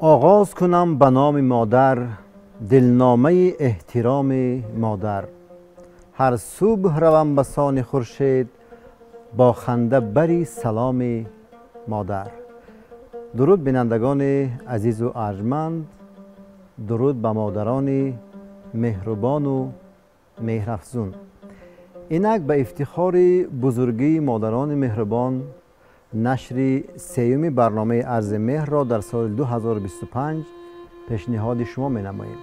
Оғоз кунам ба номи модар, дилномаи эҳтироми модар. Ҳар субҳ равам ба сони хуршед, бо ханда бари саломи модар. Дуруд бинандагони азизу арҷманд, дуруд ба модарони меҳрубону меҳрафзун. Инак ба ифтихори бузургии модарони меҳрубон нашри сеюми барномаи арзи меҳрро дар соли 2025 пешниҳоди шумо менамоем.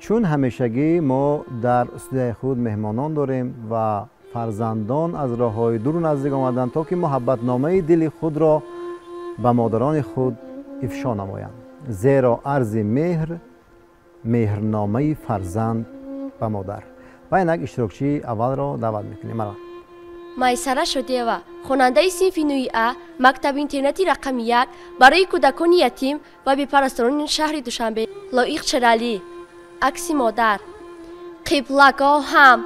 Чун ҳамешагӣ мо дар студияи худ меҳмонон дорем ва фарзандон аз роҳҳои дуру наздик омаданд, то ки муҳаббатномаи дили худро ба модарони худ ифшо намоянд. Зеро арзи меҳр меҳрномаи фарзанд ба модар. Ва инак иштирокчии аввалро даъват мекунем. Марҳамат. Майсара Шодиева, хонандаи синфи 9 А, мактаби интернати рақами 1 барои кӯдакони ятим ва бепарасторони шаҳри Душанбе. Лоиқ Шералӣ. Акси модар. Қиблагоҳам,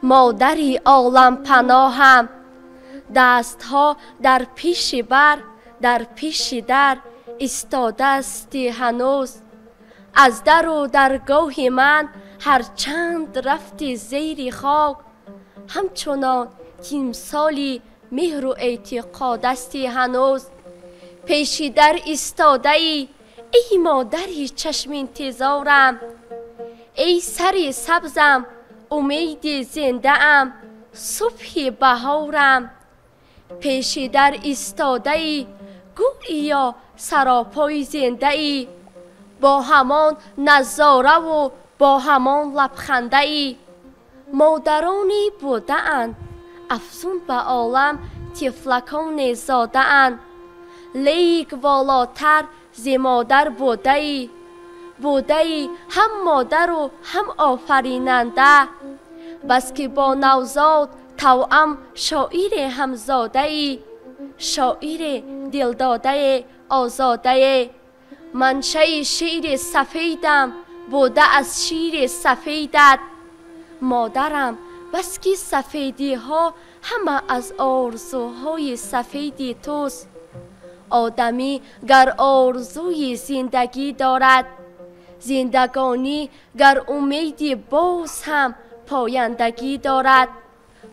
модари олампаноҳам, дастҳо дар пеши бар, дар пеши дар истодаасти ҳанӯз. Аз дару даргоҳи ман ҳарчанд рафти зери хок, ҳамчунон тимсоли меҳру эътиқодасти ҳанӯз. Пеши дар истодаӣ, эй модари чашминтизорам, эй сари сабзам, умеди зиндаам, субҳи баҳорам. Пеши дар истодаӣ, гӯё саропои зиндаӣ, бо ҳамон назораву бо ҳамон лабхандаӣ. Модароне будаанд, афзун ба олам тифлаконе зодаанд, лейк волотар зи модар будаӣ, будаӣ ҳам модару ҳам офаринанда. Баски бо навзод тавъам шоире ҳамзодаӣ, шоире дилдодае озодае. Маншаи шири сафедам буда аз шири сафедат. Модарам, баски сафедиҳо ҳама аз орзуҳои сафеди туст. Одамӣ гар орзуи зиндагӣ дорад, зиндагонӣ гар умеди боз ҳам пояндагӣ дорад.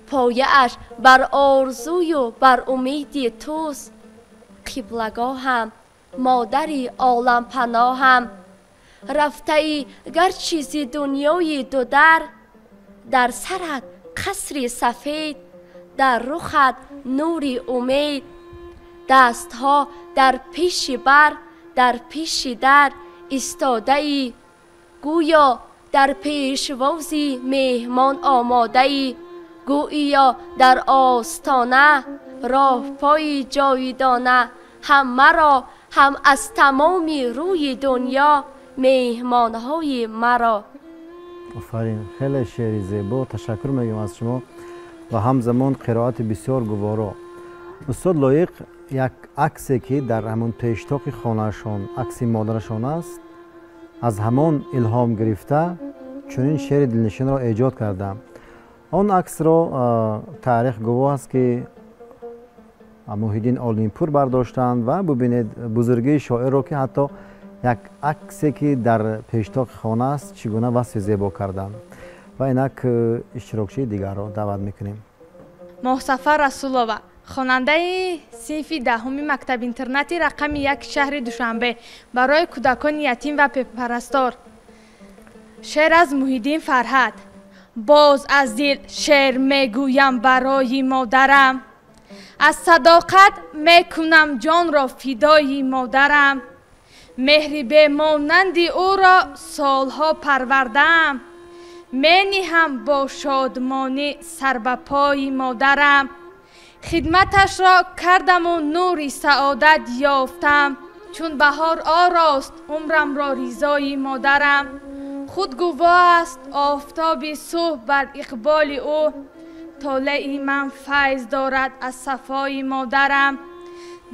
Пояаш бар орзую бар умеди туст. Қиблагоҳам, модари олампаноҳам, рафтаӣ гарчи зи дунёи дудар, дар сарат қасри сафед, дар рухат нури умед. Дастҳо дар пеши бар, дар пеши дар истодаӣ, гӯё дар пешвози меҳмон омодаӣ, гӯё дар остона роҳпои ҷовидона. Ҳам маро, ҳам аз тамоми рӯи дунё меҳмонҳои маро. Офарин, хеле шеъри зебо, ташаккур мегӯям аз шумо ва ҳамзамон қироати бисёр гуворо. Устод Лоиқ, як аксе ки дар ҳамон пештоқи хонаашон акси модарашон аст, аз ҳамон илҳом гирифта чунин шеъри дилнишинро эҷод кардам. Он аксро таърих гувоҳ аст ки Муҳиддин Олимпур бардоштанд ва бубинед бузургии шоирро, ки ҳатто як аксе ки дар пештоқи хона аст чӣ гуна васфи зебо карданд. Ва инак иштирокчии дигарро даъват мекунем. Моҳсафар Расулова, хонандаи синфи 10 мактаби интернати рақами 1 шаҳри Душанбе барои кӯдакони ятим ва бепарастор. Шеър аз Муҳиддин Фарҳад. Боз аз дил шеър мегӯям барои модарам, аз садоқат мекунам ҷонро фидои модарам. Меҳри бемонанди ӯро солҳо парвардаам, мениҳам бо шодмонӣ сар ба пои модарам. Хидматашро кардаму нури саодат ёфтам, чун баҳор орост умрамро ризои модарам. Худ гувоҳ аст офтоби субҳ бар иқболи ӯ, толеи ман файз дорад аз сафои модарам.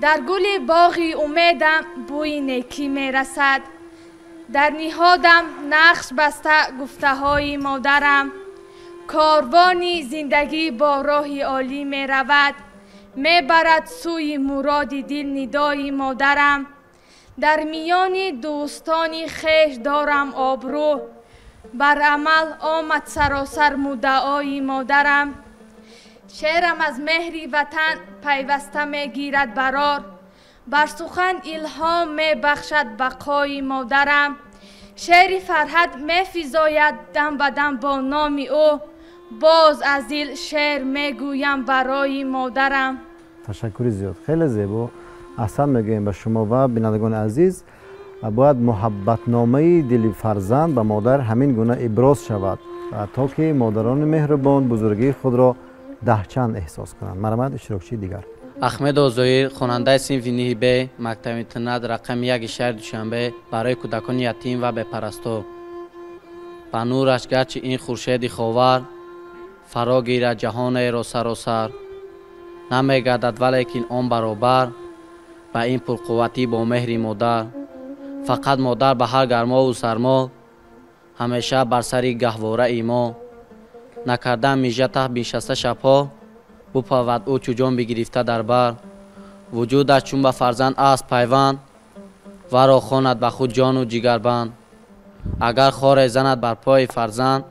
Дар гули боғи умедам бӯи некӣ мерасад, дар ниҳодам нақш баста гуфтаҳои модарам. Корвони зиндагӣ бо роҳи олӣ меравад, мебарад сӯи муроди дил нидои модарам. Дар миёни дӯстони хеш дорам обрӯ. Бар амал омад саросар муддаои модарам. Шеърам аз меҳри ватан пайваста мегирад барор. Бар сухан илҳом мебахшад бақои модарам. Шеъри Фарҳад мефизояд дам ба дам бо номи ӯ. Боз аз дил шеър мегӯям барои модарам. Ташаккури зиёд, хеле зебо. Аҳсан мегӯем ба шумо ва бинандагони азиз. Бояд муҳаббатномаи дили фарзанд ба модар ҳамин гуна иброз шавад, то ки модарони меҳрубон бузургии худро даҳчанд эҳсос кунанд. Марҳамат, иштирокчии дигар. Ахмедов Зоир, хонандаи синфи 9 Б, мактаби интернат рақами 1 шаҳри Душанбе, барои кӯдакони ятим ва бепарастор. Ба нураш гарчи ин хуршеди ховар фаро гирад ҷаҳонеро саросар, намегардад валекин он баробар ба ин пурқувватӣ бо меҳри модар. Фақат модар ба ҳар гармову сармо ҳамеша бар сари гаҳвораи мо. Накардан мижа таҳт биншаста шабҳо, бупавад ӯ чу ҷон бигирифта дар бар. Вуҷудаш чун ба фарзанд аст пайванд, варо хонад ба худ ҷону ҷигарбанд. Агар хоре занад бар пои фарзанд,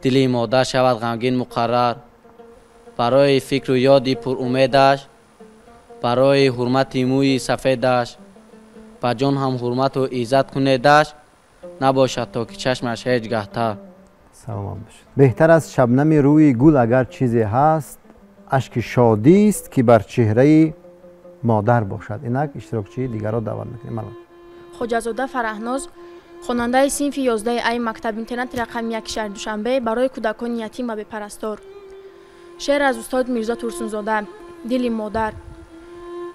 дили модар шавад ғамгин муқаррар. Барои фикру ёди пурумедаш, барои ҳурмати мӯи сафедаш, ба ҷон ҳам ҳурмату иззат кунедаш, набошад то ки чашмаш ҳеҷ гаҳтар. Саломат бошед. Беҳтар аз шабнами рӯи гул агар чизе ҳаст, ашки шодист ки бар чеҳраи модар бошад. Инак иштирокчии дигарро даъват мекунем. Марҳамат. Хоҷазода Фараҳноз, хонандаи синфи 11 А мактаби интернати рақами 1 шаҳри Душанбе, барои кӯдакони ятим ва бепарастор. Шеър аз устод Мирзо Турсунзода. Дили модар.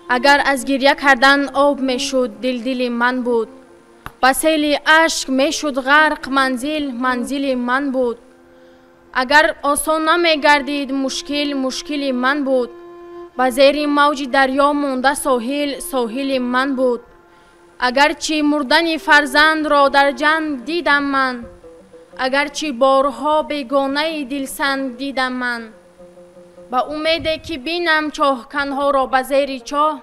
Агар аз гирья кардан об мешуд, дил дили ман буд. Ба сели ашк мешуд ғарқ манзил, манзили ман буд. Агар осон намегардид мушкил, мушкили ман буд. Ба зери мавҷи дарё монда соҳил, соҳили ман буд. Агарчи мурдани фарзандро дар ҷанг дидам ман, агарчи борҳо бегонаи дилсанг дидам ман. Ба умеде ки бинам чоҳканҳоро ба зери чоҳ,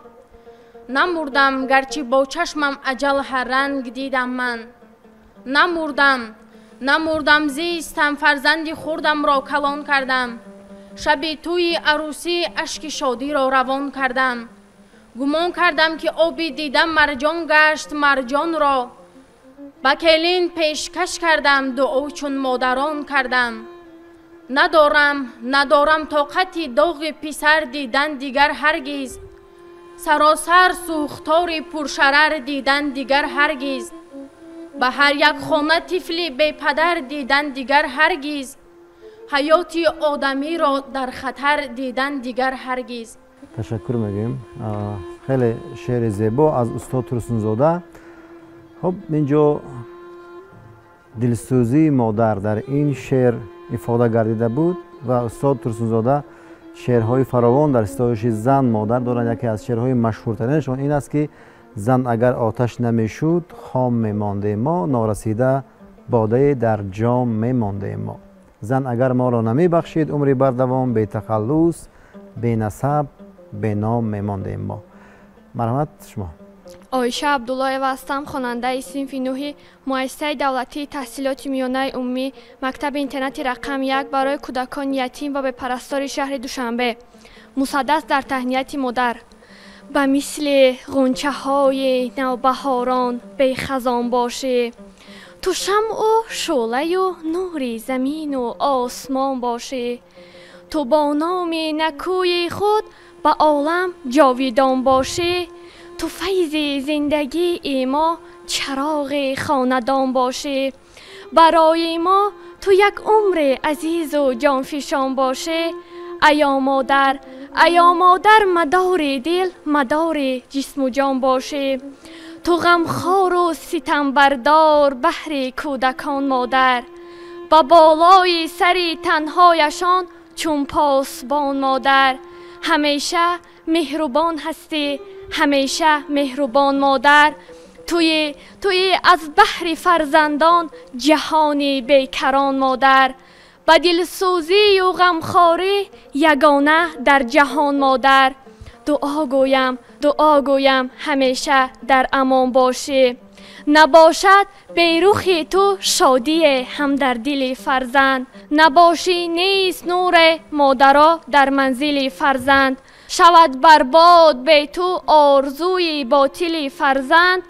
намурдам гарчи бо чашмам аҷал ҳарранг дидам ман. Намурдам, намурдам зистам, фарзанди хурдамро калон кардам. Шаби тӯи арӯсӣ ашки шодиро равон кардам. Гумон кардам ки оби дидам марҷон гашт марҷонро. Ба келин пешкаш кардам, дуо чун модарон кардам. Надорам, надорам тоқати доғи писар дидан дигар ҳаргиз. Саросар сӯхтори пуршарар дидан дигар ҳаргиз. Ба ҳар як хона тифли бепадар дидан дигар ҳаргиз. Ҳаёти одамиро дар хатар дидан дигар ҳаргиз. Ташаккур мегӯем. Хеле шеъри зебо аз устод Турсунзода. Хуб, инҷо дилсӯзии модар дар ин шеър ифода гардида буд ва устод Турсунзода шеърҳои фаровон дар ситоиши зан модар доранд. Яке аз шеърҳои машҳуртаринашон ин аст ки зан агар оташ намешуд, хом мемондем мо, норасида бодае дар ҷом мемондем мо. Зан агар моро намебахшид, умри бардавом, бетахаллус, бенасаб, беном мемондем мо. Марҳамат, шумо. Оиша Абдуллоева ҳастам, хонандаи синфи 9 муассисаи давлатии таҳсилоти миёнаи умумӣ, мактаби интернати рақами 1 барои кӯдакони ятим ва бепарастори шаҳри Душанбе. Мусаддас дар таҳнияти модар. Ба мисли ғунчаҳои навбаҳорон бехазон бошӣ, ту шамъу шӯълаю нури замину осмон бошӣ, ту бо номи накӯи худ ба олам ҷовидон бошӣ, ту файзи зиндагии мо чароғи хонадон бошӣ, барои мо ту як умри азизу ҷонфишон бошӣ. Аё модар, аё модар, мадори дил, мадори ҷисму ҷон бошӣ. Ту ғамхору ситамбардор баҳри кӯдакон модар, ба болои сари танҳояшон чун посбон модар. Ҳамеша меҳрубон ҳастӣ, ҳамеша меҳрубон модар. Туи аз баҳри фарзандон ҷаҳони бекарон модар. Ба дилсӯзию ғамхорӣ ягона дар ҷаҳон модар. Дуо гӯям, дуо гӯям, ҳамеша дар амон бошӣ. Набошад берухи ту шодие ҳам дар дили фарзанд. Набошӣ нест нуре модаро дар манзили фарзанд. Шавад барбод бе ту орзуи ботили фарзанд.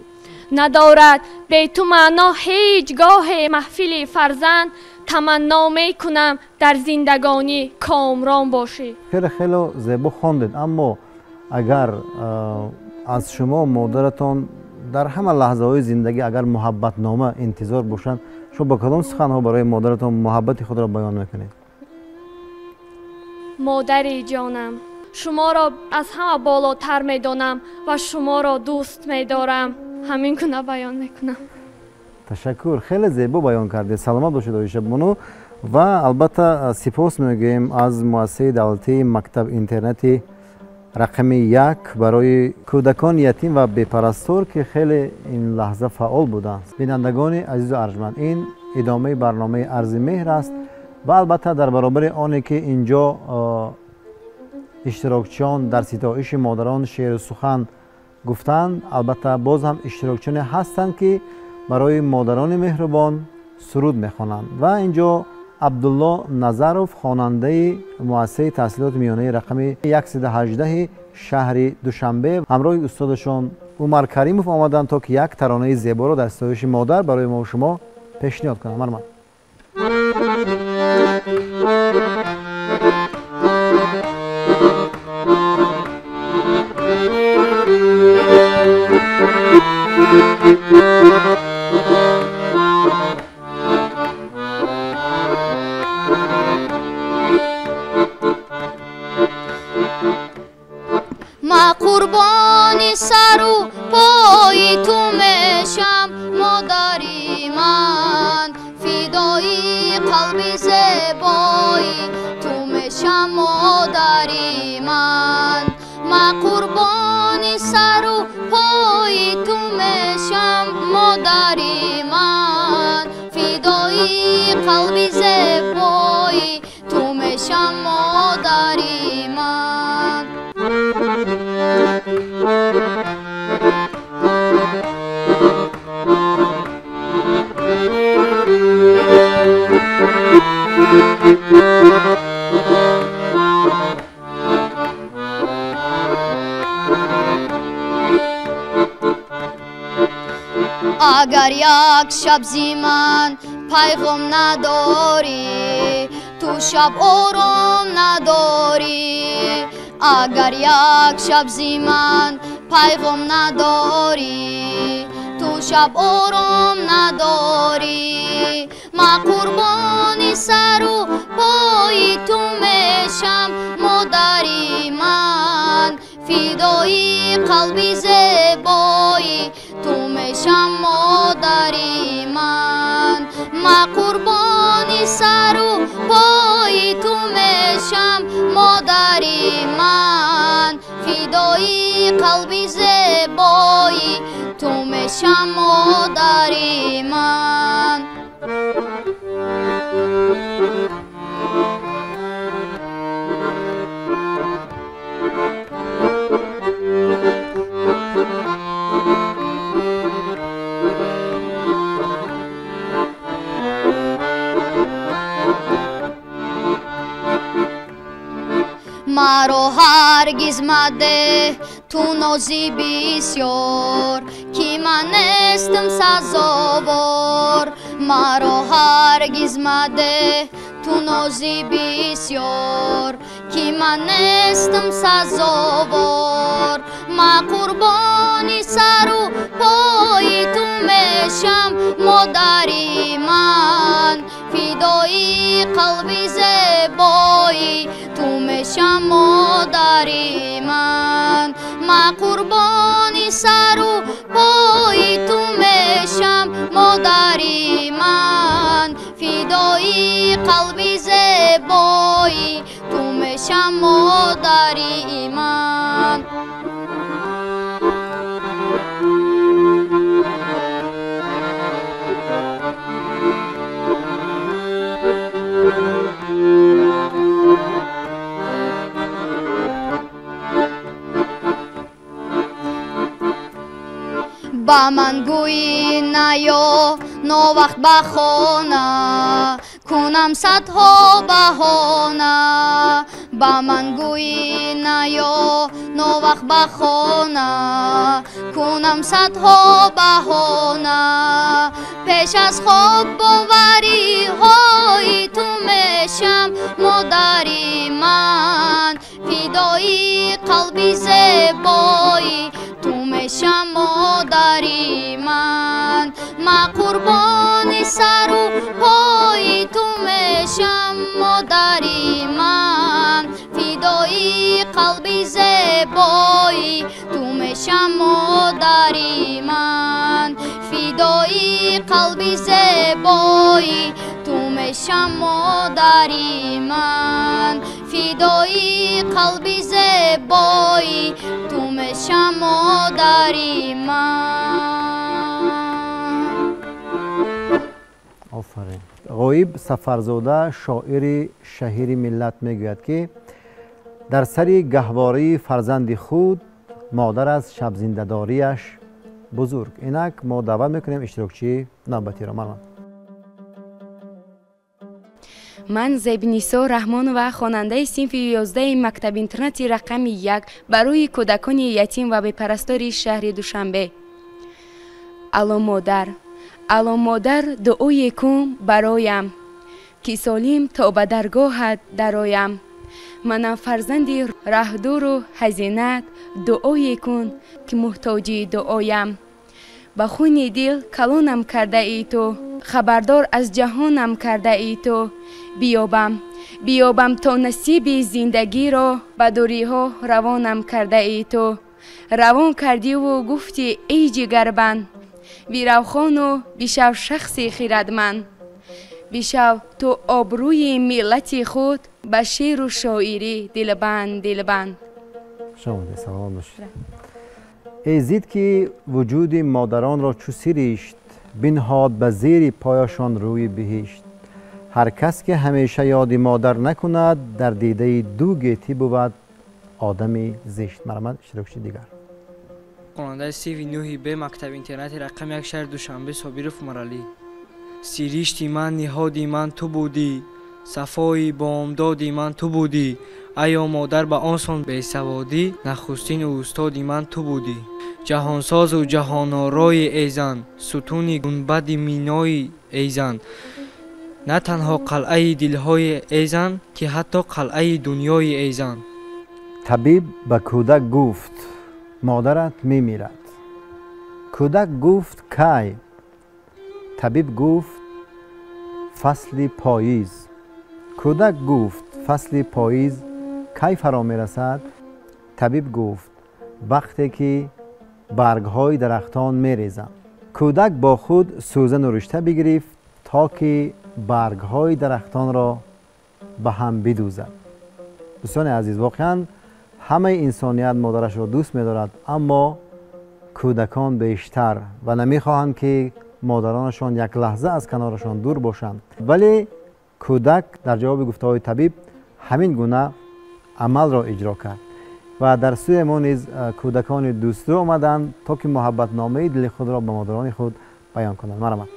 Надорад бе ту маъно ҳеҷ гоҳе маҳфили фарзанд. Таманно мекунам дар зиндагонӣ комрон бошӣ. Хеле хеле зебо хондед, аммо агар аз шумо модаратон дар ҳама лаҳзаҳои зиндагӣ агар муҳаббатнома интизор бошанд, шумо ба кадом суханҳо барои модаратон муҳаббати худро баён мекунед? Модари ҷонам, шуморо аз ҳама болотар медонам ва шуморо дӯст медорам. Ҳамин гуна баён мекунам. Ташаккур, хеле зебо баён кардед. Саломат бошед, Оиша бону. Ва албатта сипос мегӯем аз муассисаи давлатии мактаб интернати рақами 1 барои кӯдакони ятим ва бепарастор, ки хеле ин лаҳза фаъол буданд. Бинандагони азизу арҷманд, ин идомаи барномаи Арзи меҳр аст ва албатта дар баробари оне ки инҷо иштирокчиён дар ситоиши модарон шеъру сухан гуфтанд, албатта боз ҳам иштирокчиёне ҳастанд, ки барои модарони меҳрубон суруд мехонанд. Ва инҷо Абдулло Назаров, хонандаи муассисаи таҳсилоти миёнаи рақами 118 шаҳри Душанбе, ҳамроҳи устодашон Умар Каримов омаданд, то ки як таронаи зеборо дар ситоиши модар барои мо шумо пешниҳод кунанд. Марҳамат. Ма қурбони сару пои ту мешам, модари ман. Фидои қалби зебои ту мешам, модари ман. Ма қурбони сару пои ту мешам, модари ман. Фидои қалби зебои ту мешам, модари ман. Агар як шаб зи ман пайғом надорӣ, ту шаб ором надорӣ. Агар як шаб зи ман пайғом надорӣ, ту шаб ором надорӣ. Ма қурбони сару пои ту мешам, модари ман. Фидои қалби зебои ту мешам, модари ман. Ма қурбони сару пои ту мешам, модари ман. Фидои қалби зебои ту мешам, модари ман. Маро ҳаргиз мадеҳ ту нози бисёр, ки ман нестам сазовор. Маро ҳаргиз мадеҳ ту нози бисёр, ки ман нестам сазовор. Ма қурбони сару пои ту мешам, модари ман. Фидои қалби зебои ту мешам, модари ман. Ма қурбони сару пои ту мешам, модари ман. Фидои қалби зебои ту мешам, модари ман. Ба ман гӯӣ наё новақт ба хона, кунам садҳо баҳона. Ба ман гӯӣ наё новақт ба хона, кунам садҳо баҳона. Пеш аз хоб бовариҳои ту мешам, модари ман. Фидои қалби зебои ту мешам, модари ман. Ма қурбони сару пои ту мешам, модари ман. Фидои қалби зебои ту мешам, модари ман. Фидои қалби зебои ту мешам, модари ман. Фидои қалби зебои ту мешам, модари ман. Офарин. Ғоиб Сафарзода, шоири шаҳири миллат, мегӯяд, ки дар сари гаҳвораи фарзанди худ модар аз шабзиндадориаш бузург. Инак мо даъват мекунем иштирокчии навбатиро. Марҳамат. Ман Зебнисо Раҳмонова, хонандаи синфи 11 мактаби-интернати рақами 1 барои кӯдакони ятим ва бепарастори шаҳри Душанбе. Алло модар, алло модар, дуое кун бароям, ки солим то ба даргоҳат дароям. Манам фарзанди раҳдуру ҳазинат, дуое кун, ки муҳтоҷи дуоям. Ба хуни дил калонам кардаи ту, хабардор аз ҷаҳонам кардаи ту. Биёбам, биёбам то насиби зиндагиро, ба дуриҳо равонам кардаи ту. Равон кардиву гуфти: эй ҷигарбанд, биравхону бишав шахси хирадманд. Бишав ту обрӯи миллати худ, ба шеъру шоирӣ дилбанд, дилбанд. Шумо саломат бошед. Эзид ки вуҷуди модаронро чу сиришт, бинҳод ба зери пояшон рӯи биҳишт. Ҳар кас ки ҳамеша ёди модар накунад, дар дидаи ду гетӣ бувад одами зишт. Марҳамат, иштирокчи дигар. Хонандаи синфи 9 Б мактаби-интернати рақами 1 шаҳри Душанбе, Собиров Умаралӣ. Сиришти ман, ниҳоди ман ту будӣ, сафои бомдоди ман ту будӣ. Айё модар, ба он сон бесаводӣ, нахустин устоди ман ту будӣ. Ҷаҳонсозу ҷаҳонорои эзан, сутуни гунбади минои эзан. На танҳо қалъаи дилҳои эзан, ки ҳатто қалъаи дунёи эзан. Табиб ба кӯдак гуфт: модарат мемирад. Кӯдак гуфт: кай? Табиб гуфт: фасли поиз. Кӯдак гуфт: фасли поиз кай фаро мерасад? Табиб гуфт: вақте ки баргҳои дарахтон мерезанд. Кӯдак бо худ сӯзану ришта бигирифт, то ки баргҳои дарахтонро ба ҳам бидӯзад. Дӯстони азиз, воқеан ҳамаи инсоният модарашро дӯст медорад, аммо кӯдакон бештар ва намехоҳанд, ки модаронашон як лаҳза аз канорашон дур бошанд. Вале кӯдак дар ҷавоби гуфтаҳои табиб ҳамин гуна амалро иҷро кард ва дар сӯи мо низ кӯдакони дӯстрӯ омаданд, то ки муҳаббатномаи дили худро ба модарони худ баён кунанд. Марҳамат.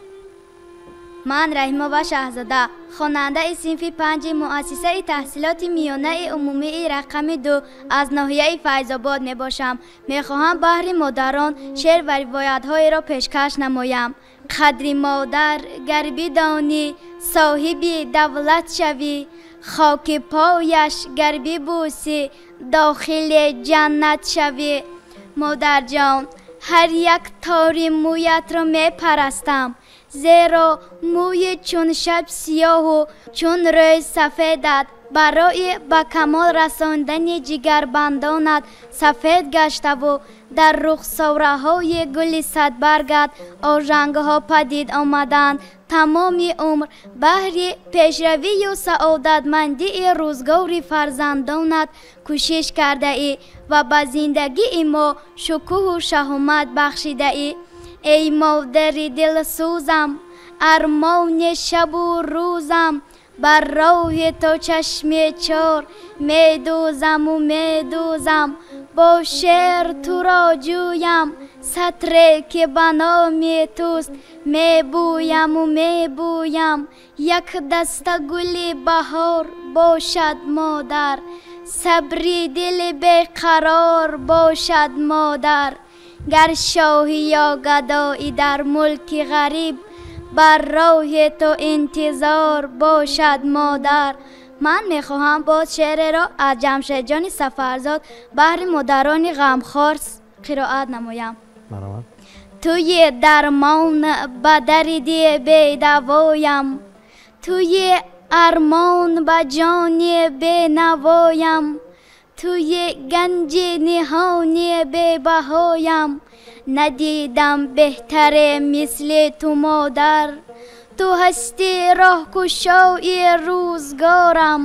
Ман Раҳимова Шаҳзода, хонандаи синфи 5 муассисаи таҳсилоти миёнаи умумии рақами 2 аз ноҳияи Файзобод мебошам. Мехоҳам баҳри модарон шеър ва ривоятҳоеро пешкаш намоям. Қадри модар гар бидонӣ, соҳиби давлат шавӣ. Хоки пояш гар бибӯсӣ, дохили ҷаннат шавӣ. Модарҷон, ҳар як тори мӯятро мепарастам, зеро мӯи чун шаб сиёҳу чун рӯз сафедат барои ба камол расондани ҷигарбандонат сафед гаштаву дар рухсораҳои гули садбаргат ожангҳо падид омаданд. Тамоми умр баҳри пешравию саодатмандии рӯзгори фарзандонат кӯшиш кардаӣ ва ба зиндагии мо шукӯҳу шаҳомат бахшидаӣ. Эй модари дилсӯзам, армони шабу рӯзам, бар роҳи то чашми чор медӯзаму медӯзам. Бо шеър туро ҷӯям, Сатре ки ба номи туст мебӯяму мебӯям, як даста гули баҳор бошад модар, сабри дили беқарор бошад модар. Гар шоҳӣ ё гадоӣ дар мулки ғариб, бар роҳи ту интизор бошад модар. Ман мехоҳам боз шеъреро аз Ҷамшедҷони Сафарзод баҳри модарони ғамхор қироат намоям. Туи дармон ба дарди бедавоям, туи армон ба ҷони бенавоям, туи ганҷи ниҳони бебаҳоям. Надидам беҳтаре мисли ту модар, ту ҳасти роҳкушои рӯзгорам,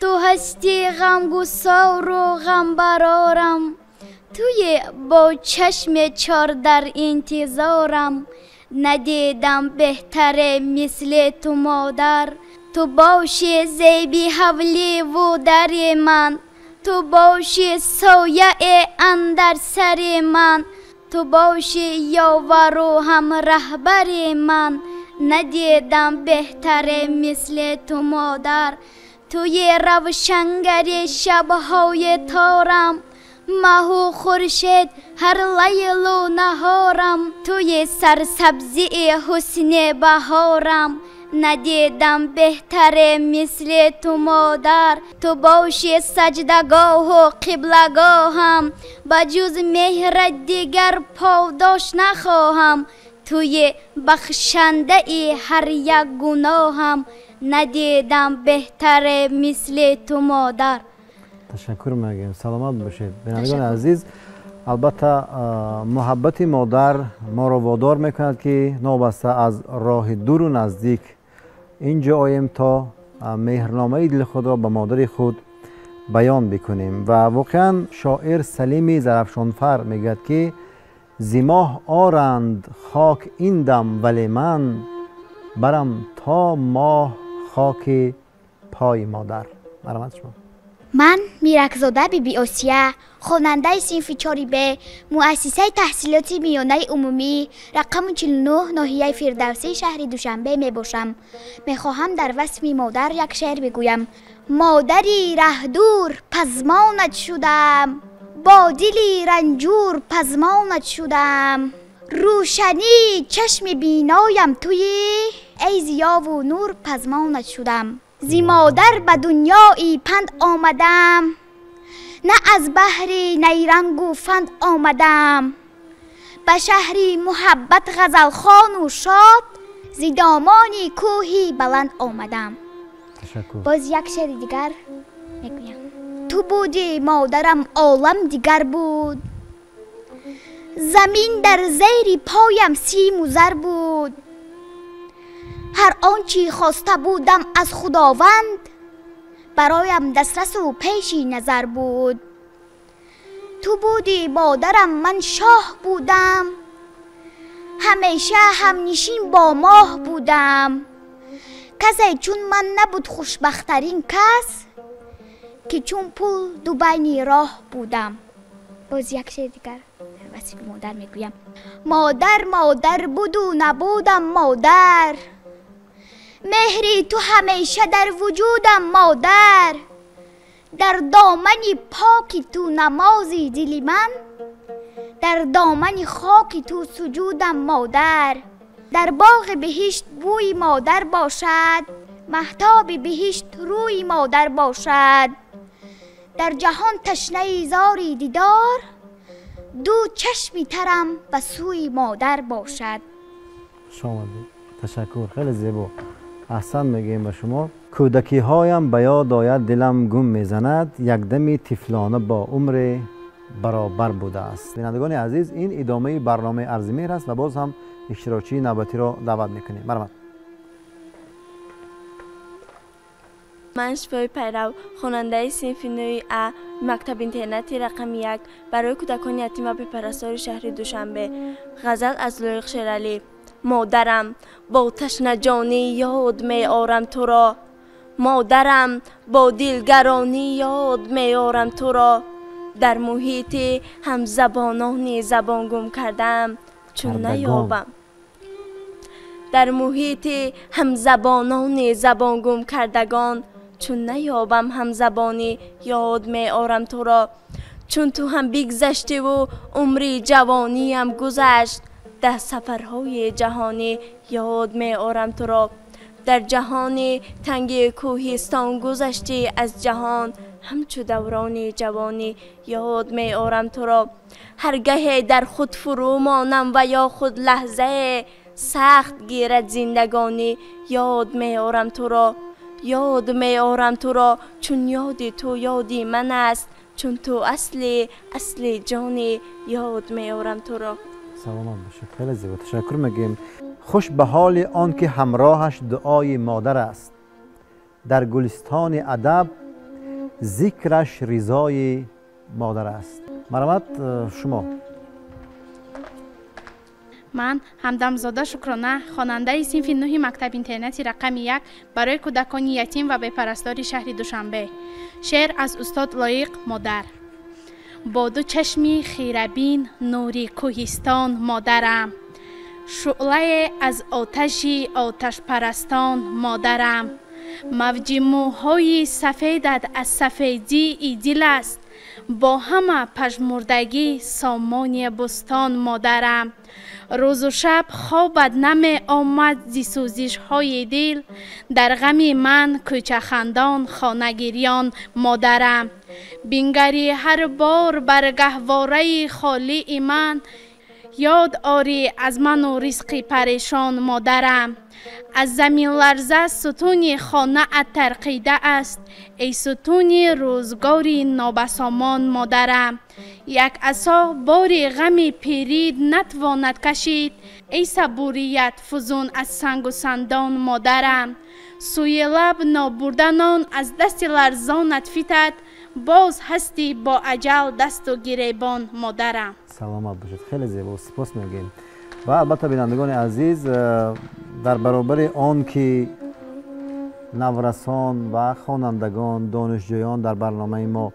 ту ҳасти ғамгусору ғамбарорам, туи бо чашми чор дар интизорам. Надидам беҳтаре мисли ту модар, ту боши зеби ҳавливу дари ман, ту боши сояи андар сари ман, ту боши ёвару ҳам раҳбари ман. Надидам беҳтаре мисли ту модар, туи равшангари шабҳои торам, маҳу хуршед ҳар лайлу наҳорам, туи сарсабзии ҳусни баҳорам. Надидам беҳтаре мисли ту модар, ту боши саҷдагоҳу қиблагоҳам, ба ҷуз меҳрат дигар подош нахоҳам, туи бахшандаи ҳар як гуноҳам. Надидам беҳтаре мисли ту модар. Ташаккур мегӯем, саломат бошед. Бинандагони азиз, албатта муҳаббати модар моро водор мекунад, ки новобаста аз роҳи дуру наздик инҷо оем то меҳрномаи дили худро ба модари худ баён бикунем. Ва воқеан шоир Салими Зарафшонфар мегӯяд, ки зи моҳ оранд хок ин дам, вале ман барам то моҳ хоки пои модар. Марҳамат шумо. Ман Миракзода Биби Осия, хонандаи синфи 4 Б, муассисаи таҳсилоти миёнаи умумӣ рақами 49 ноҳияи Фирдавсии шаҳри Душанбе мебошам. Мехоҳам дар васфи модар як шеър бигӯям. Модари раҳдур пазмонат шудам, бо дили ранҷур пазмонат шудам, рӯшании чашми биноям туи, эй зиёву нур пазмонат шудам. Зи модар ба дунёи панд омадам, на аз баҳри найрангу фанд омадам. Ба шаҳри муҳаббат ғазалхону шод, зи домони кӯҳи баланд омадам. Боз як шеъри дигар мегӯям. Ту будӣ модарам, олам дигар буд, замин дар зери поям симу зар буд. Ҳар он чӣ хоста будам аз Худованд, бароям дастрасу пеши назар буд. Ту будӣ модарам, ман шоҳ будам, ҳамеша ҳамнишин бо моҳ будам. Касе чун ман набуд хушбахттарин кас, ки чун пул ду байни роҳ будам. Боз як шеъри дигар дар васфи модар мегӯям. Модар модар буду набудам модар, меҳри ту ҳамеша дар вуҷудам модар. Дар домани поки ту намози дили ман, дар домани хоки ту суҷудам модар. Дар боғи биҳишт бӯи модар бошад, маҳтоби биҳишт рӯи модар бошад. Дар ҷаҳон ташнаи зори дидор, ду чашми тарам ба сӯи модар бошад. Хуш омадед. Ташаккур, хеле зебо. Аҳсан мегӯем ба шумо. Кӯдакиҳоям ба ёд ояд, дилам гум мезанад, якдами тифлона бо умре баробар будааст. Бинандагони азиз, ин идомаи барномаи Арзи меҳр аст ва боз ҳам иштирокчии навбатиро даъват мекунем. Марҳамат. Ман Шифои Пайрав, хонандаи синфи 9 А, мактаби интернати рақами 1 барои кӯдакони ятим ва бепарастори шаҳри Душанбе. Ғазал аз Лоиқ Шералӣ. Модарам, бо ташнаҷонӣ ёд меорам туро, модарам, бо дилгаронӣ ёд меорам туро. Дар муҳити ҳамзабонони забон гум кардам чун наёбам. Дар муҳити ҳамзабонони забон гум кардагон чун наёбам ҳамзабонӣ ёд меорам туро. Чун ту ҳам бигзаштиву умри ҷавониям гузашт, дар сафарҳои ҷаҳонӣ ёд меорам туро. Дар ҷаҳони танги кӯҳистон гузаштӣ аз ҷаҳон, ҳамчу даврони ҷавонӣ ёд меорам туро. Ҳаргаҳе дар худ фурӯ монам ва ё худ лаҳзае сахт гирад зиндагонӣ ёд меорам туро. Ёд меорам туро, чун ёди ту ёди ман аст, чун ту асли асли ҷонӣ ёд меорам туро. Саломат бошед, хеле зебо, ташаккур мегӯем. Хуш ба ҳоли он ки ҳамроҳаш дуои модар аст, дар гулистони адаб зикраш ризои модар аст. Марҳамат, шумо. Ман Ҳамдамзода Шукрона, хонандаи синфи 9 мактаби-интернати рақами 1 барои кӯдакони ятим ва бепарастори шаҳри Душанбе. Шеър аз устод Лоиқ «Модар». Бо ду чашми хирабин нури кӯҳистон модарам, шӯълае аз оташи оташпарастон модарам, мавҷи мӯҳои сафедат аз сафедии дил аст, бо ҳама пажмурдагӣ сомони бӯстон модарам. Рӯзу шаб хобат намеомад зи сӯзишҳои дил, дар ғами ман кӯчахандон хонагирён модарам. Бингари ҳар бор бар гаҳвораи холии ман, ёд орӣ аз ману ризқи парешон модарам. Аз заминларза сутуни хонаат тарқида аст, эй сутуни рӯзгори нобасомон модарам. Як асо бори ғами пирид натвонад кашид, эй сабурият фузун аз сангу сандон модарам. Сӯи лаб нобурданон аз дасти ларзонат фитад, боз ҳастӣ бо аҷал дасту гиребон модарам. Саломат бошед, хеле зебо, сипос мегӯем. Ва албатта, бинандагони азиз, дар баробари он ки наврасон ва хонандагон, донишҷӯён дар барномаи мо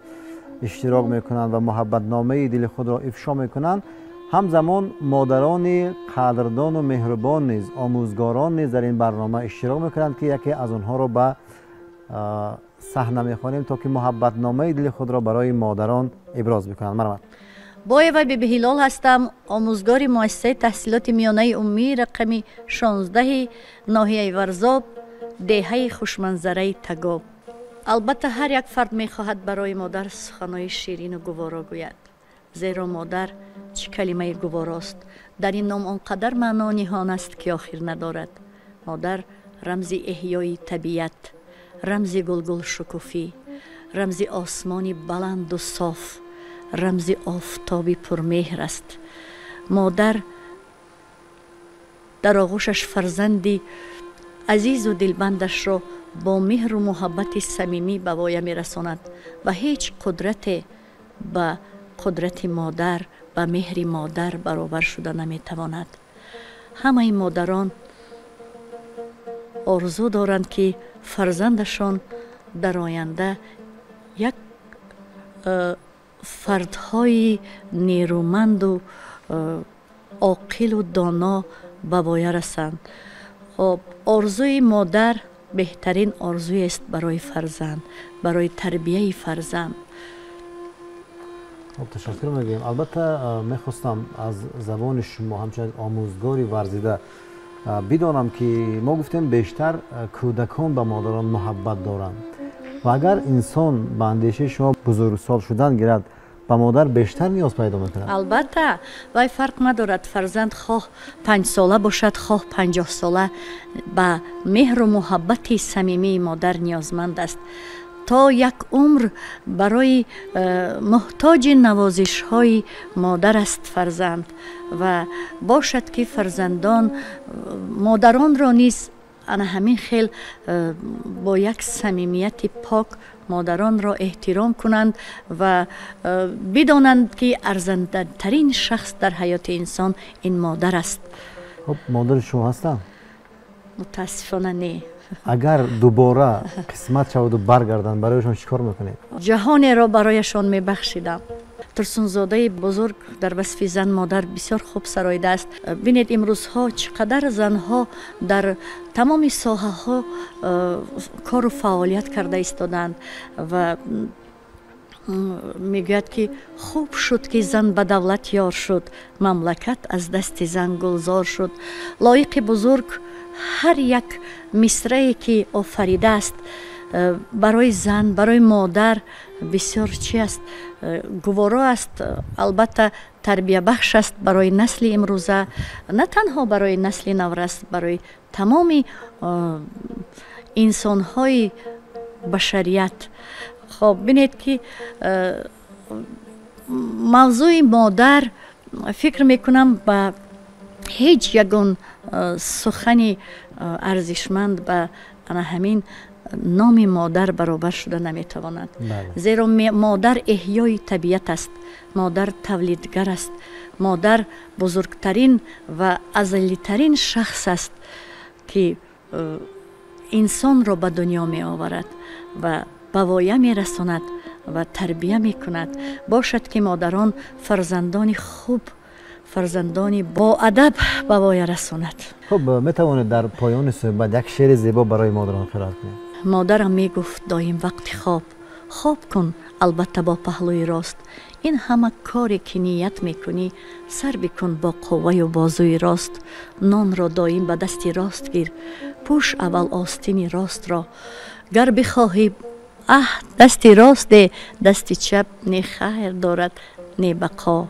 иштирок мекунанд ва муҳаббатномаи дили худро ифшо мекунанд, ҳамзамон модарони қадрдону меҳрубон низ, омӯзгорон низ дар ин барнома иштирок мекунанд, ки яке аз онҳоро ба саҳна мехонем, то ки муҳаббатномаи дили худро барои модарон иброз бикунанд. Марҳамат. Боева Бибиҳилол ҳастам, омӯзгори муассисаи таҳсилоти миёнаи умумии рақами 16 ноҳияи Варзоб, деҳаи хушманзараи Тагоб. Албатта, ҳар як фард мехоҳад барои модар суханҳои ширину гуворо гӯяд, зеро модар чӣ калимаи гуворост. Дар ин ном он қадар маъно ниҳон аст, ки охир надорад. Модар рамзи эҳёи табиат, рамзи гулгулшукуфӣ, рамзи осмони баланду соф, рамзи офтоби пурмеҳр аст. Модар дар оғӯшаш фарзанди азизу дилбандашро бо меҳру муҳаббати самимӣ ба воя мерасонад ва ҳеҷ қудрате ба қудрати модар, ба меҳри модар баробар шуда наметавонад. Ҳамаи модарон орзу доранд, ки фарзандашон дар оянда як фардҳои нерӯманду оқилу доно ба воя расанд. Хоб, орзуи модар беҳтарин орзуест барои фарзанд, барои тарбияи фарзанд. Хоб, ташаккур мегӯем. Албатта, мехостам аз забони шумо ҳамчун як омӯзгори варзида бидонам, ки мо гуфтем, бештар кӯдакон ба модарон муҳаббат доранд, ва агар инсон ба андешаи шумо бузургсол шудан гирад, ба модар бештар ниёз пайдо мекунад? Албатта, вай фарқ надорад, фарзанд хоҳ 5-сола бошад, хоҳ 50-сола, ба меҳру муҳаббати самимии модар ниёзманд аст. То як умр барои муҳтоҷи навозишҳои модар аст фарзанд. Ва бошад, ки фарзандон модаронро низ ана ҳамин хел бо як самимияти пок модаронро эҳтиром кунанд ва бидонанд, ки арзандатарин шахс дар ҳаёти инсон ин модар аст. Хуб, модари шумо ҳастанд? Мутаассифона, не. Агар дубора қисмат шаваду баргарданд, барояшон чӣ кор мекунед? Ҷаҳонеро барояшон мебахшидам. Турсунзодаи бузург дар васфи зан модар бисёр хуб сароидааст. Бинед, имрӯзҳо чӣ қадар занҳо дар тамоми соҳаҳо кору фаъолият карда истодаанд ва мегӯяд, ки хуб шуд, ки зан ба давлат ёр шуд, мамлакат аз дасти зан гулзор шуд. Лоиқи бузург ҳар як мисрае ки офаридааст барои зан, барои модар бисёр чи аст, гуворо аст, албатта тарбиябахш аст барои насли имрӯза, на танҳо барои насли наврас, барои тамоми инсонҳои башарият. Хоб, бинед, ки мавзӯи модар, фикр мекунам, ба ҳеҷ ягон сухани арзишманд ба ана ҳамин номи модар баробар шуда наметавонад, зеро модар эҳёи табиат аст, модар тавлидгар аст, модар бузургтарин ва азалитарин шахс аст, ки инсонро ба дунё меоварад ва ба воя мерасонад ва тарбия мекунад. Бошад, ки модарон фарзандони хуб, фарзандони боадаб ба воя расонад. Хуб, метавонед дар поёни суҳбат як шеъри зебо барои модарон қироат кунед? Модарам мегуфт доим вақти хоб: хоб кун, албатта, бо паҳлӯи рост. Ин ҳама коре ки ният мекунӣ, сар бикун бо қувваю бозуи рост. Нонро доим ба дасти рост гир, пӯш аввал остини ростро. Гар бихоҳӣ аҳ дасти рост де, дасти чап не хайр дорад, не бақо.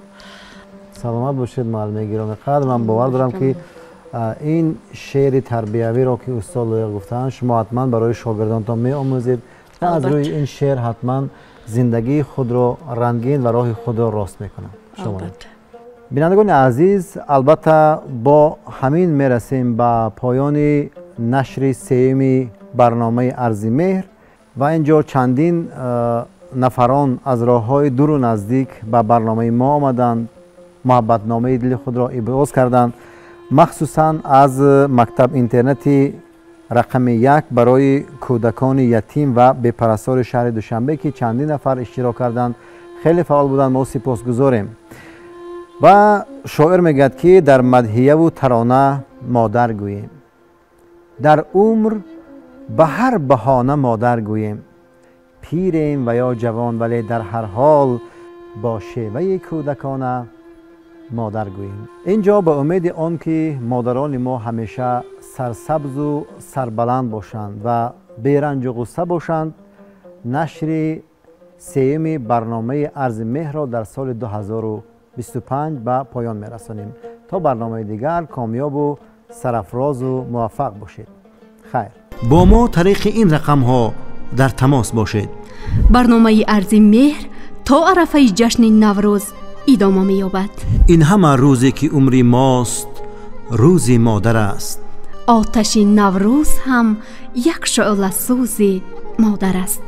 Саломат бошед, муаллими гиромиқадр. Ман бовар дорам, ки ин шеъри тарбиявиро, ки устод Лоиқ гуфтаанд, шумо ҳатман барои шогирдонтон меомӯзед ва аз рӯи ин шеър ҳатман зиндагии худро рангин ва роҳи худро рост мекунанд. Бинандагони азиз, албатта, бо ҳамин мерасем ба поёни нашри сеюми барномаи Арзи меҳр ва ин ҷо чандин нафарон аз роҳҳои дуру наздик ба барномаи мо омаданд, муҳаббатномаи дили худро иброз карданд, махсусан аз мактаб интернати рақами 1 барои кӯдакони ятим ва бепарастори шаҳри Душанбе, ки чандин нафар иштирок карданд, хеле фаъол буданд. Мо сипосгузорем. Ва шоир мегӯяд, ки дар мадҳияву тарона модар гӯем, дар умр ба ҳар баҳона модар гӯем, пирем ва ё ҷавон, вале дар ҳар ҳол бо шеваи кӯдакона модар гӯем. Ин ҷо ба умеди он ки модарони мо ҳамеша сарсабзу сарбаланд бошанд ва беранҷу ғусса бошанд, нашри сеюми барномаи Арзи меҳрро дар соли 2025 ба поён мерасонем. То барномаи дигар комёбу сарафрозу муваффақ бошед. Хайр. Бо мо тариқи ин рақамҳо дар тамос бошед. Барномаи Арзи меҳр то арафаи ҷашни Наврӯз идома меёбад. Ин ҳама рӯзе ки умри мост, рӯзи модар аст. Оташи Наврӯз ҳам як шӯъласӯзи модар аст.